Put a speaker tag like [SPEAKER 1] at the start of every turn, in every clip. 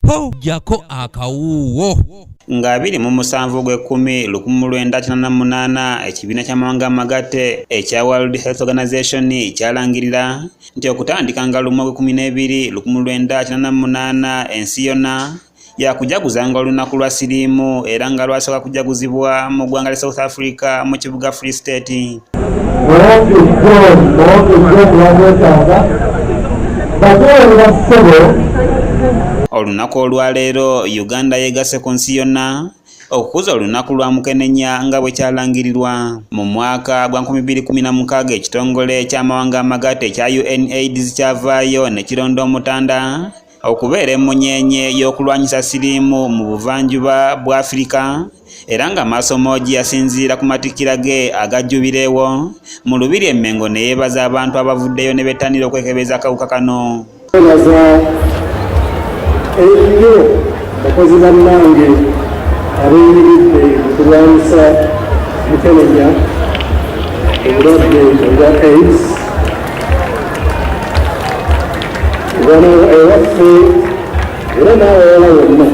[SPEAKER 1] Ho, jjako akawuuwo.
[SPEAKER 2] Nga 27 ogw'ekkumi 1988, ekibiina ky'amawanga amagatte ekya World Health Organization kyalangirira nti okutandika nga 1 ogw'ekkumi n'ebiri 1988, ensi yonna yakujaguzanga olunaku lwa siriimu, era nga lwasooka kujaguzibwa mu ggwanga lya South Africa mu kibuga Free State.
[SPEAKER 3] Mawanga John, Mawanga John, bamwetaaga bagoole bassebo.
[SPEAKER 2] Olunaku olwaleero Uganda yeegasse ku nsi yonna okukuza olunaku lwa mukenenya nga bwe kyalangirirwa mu mwaka gwa 2016. Ekitongole ky'amawanga amagatte ekya UNAIDS kyavaayo ne kironda Omutanda okubeera emunyeenye y'okulwanyisa siriimu mu buvanjuba bwa Afirika, era nga Maasomoogi yasinziira ku matikkira ge agajjubireewo mu Lubiri e Mmengo ne yeebaza abantu abavuddeyo ne bettanira okwekebeza akawuka kano.
[SPEAKER 3] Kwebaza ennyo bakozi bannange abeeyimiridde mu kulwanyisa mukenenya, obulwadde obwa AIDS wano ewaffe era n'awalala wonna.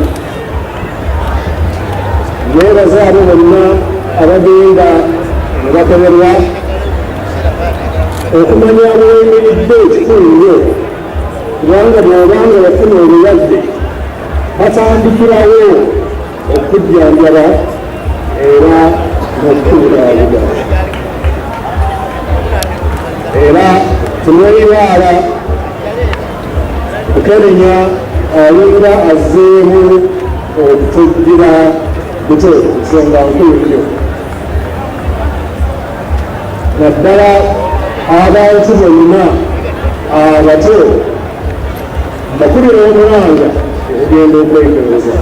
[SPEAKER 3] Neebaza abo bonna abagenda ne bakeberwa. Okumanya bweyimiridde kikulu nnyo, kubanga bw'obanga wafuna obulwadde batandikirawo okujjanjaba era n'okukubudaabuda. Era temweyiwaala, mukenenya alinga azzeemu okutujjira buto. Nsonga nkulu nnyo, naddala abantu bonna abato, mbakubira omulanga okugenda okwekebeza.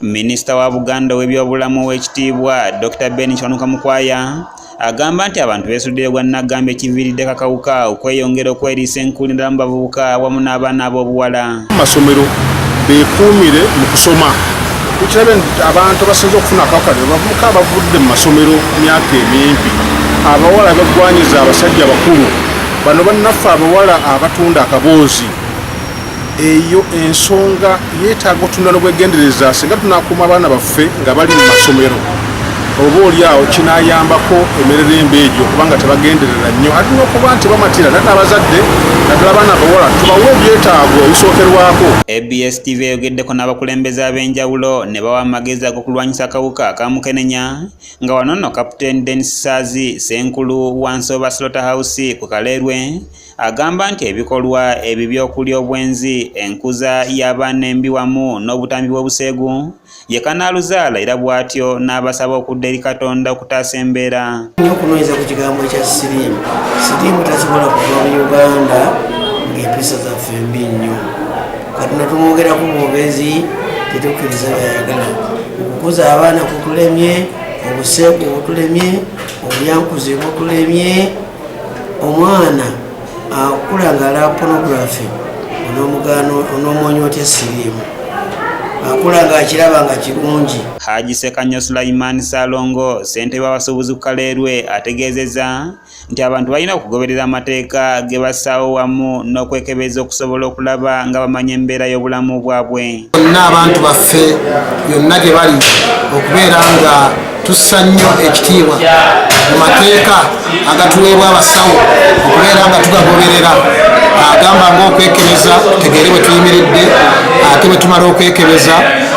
[SPEAKER 2] Minisita wa Buganda ow'ebyobulamu, ow'ekitiibwa Dr Ben Kiwanuka Mukwaya, agamba nti abantu beesuddeyo gwa nnaggamba, ekiviiriddeko akawuka okweyongera okweriisa enkuli ddala mu bavubuka wamu n'abaana ab'obuwala.
[SPEAKER 4] Mu masomero beekuumire mu kusoma. Tukirabe nti abantu abasinze okufuna akawuka kano bavubuka abavudde mu masomero mu myaka emimpi, abawala abagwanyiza abasajja abakulu, bano bannaffe abawala abatunda akaboozi. Eyo ensonga yeetaaga otunda n'obwegendereza. Singa tunakuuma abaana baffe nga bali mu masomero, oba oli awo kinayambako emirerembe egyo, kubanga tebagenderera nnyo, ate n'okuba nti bamatira. Naye n'abazadde, naddala abaana abawala, tubawe ebyetaago ebisookerwako.
[SPEAKER 2] ABS TV eyogeddeko n'abakulembeze ab'enjawulo ne bawa amagezi ag'okulwanyisa akawuka ka mukenenya, nga wano nno Captain Denis Saazi, ssenkulu wa Nsooba Slaughter House ku Kaleerwe, agamba nti ebikolwa ebibi okuli obwenzi, enkuza y'abaana embi wamu n'obutambi bw'obuseegu ye kanaaluzaala, era bw'atyo n'abasaba okudda eri Katonda okutaasa embeera.
[SPEAKER 5] Nnyo okunoonyeza ku kigambo ekya siriimu. Siriimu tasobola kuva mu Uganda ng'empisa zaffe mbi nnyo. Katonda tumwogerako bwogezi, tetukkiriza byayagala. Okukuza abaana kutulemye, obuseegu butulemye, obulyankuzi butulemye. Omwana akula nga alaba pornography, onoomwonya otya siriimu? Akula ng'akiraba nga kirungi.
[SPEAKER 2] Haji Sekanyo Sulaiman Salongo, ssentebe w'abasuubuzi ku Kaleerwe, ategeezezza nti abantu balina okugoberera amateeka ge bassaawo wamu n'okwekebeza okusobola okulaba nga bamanya embeera y'obulamu bwabwe.
[SPEAKER 6] Bonna abantu baffe yonna gye bali, okubeera nga tussa nnyo ekitiibwa mu mateeka agatuweebwa abasawo, okubeera nga tugagoberera, agamba nga okwekebeza tutegeere bwe tuyimiridde, ate bwe tumala okwekebeza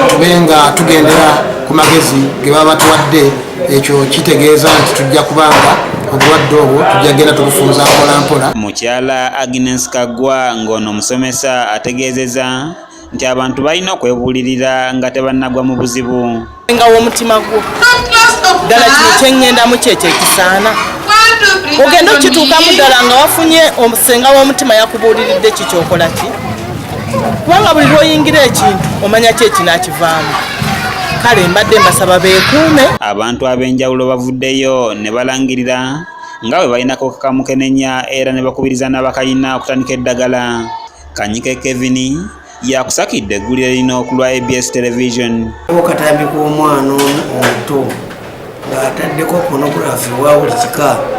[SPEAKER 6] tube nga tugendera ku magezi ge baba batuwadde. Ekyo kitegeeza nti tujja kubanga obulwadde obwo tujja genda tubufunza mpola mpola.
[SPEAKER 2] Mukyala Agnes Kaggwa, ng'ono omusomesa, ategeezezza nti abantu balina okwebuulirira nga tebannagwa mu buzibu.
[SPEAKER 7] Nga w'omutima gwo ddala kino kyeŋŋendamu kyekyo ekisaana, ogenda okituukamu ddala nga wafunye omusenga w'omutima yakubuuliridde ki kyokola ki, kubanga buli lw'oyingira ekintu omanya ki ekinakivaamu. Kale mbadde mbasaba beekuume.
[SPEAKER 2] Abantu ab'enjawulo bavuddeyo ne balangirira nga bwe balina akawuka ka mukenenya, era ne bakubiriza n'abakayina okutandika eddagala. Kanyike Kevin yakusakidde eggulire lino ku lwa ABS Television.
[SPEAKER 5] Okatambi k'omwana omuto ng'ataddeko pornography wa buli kika.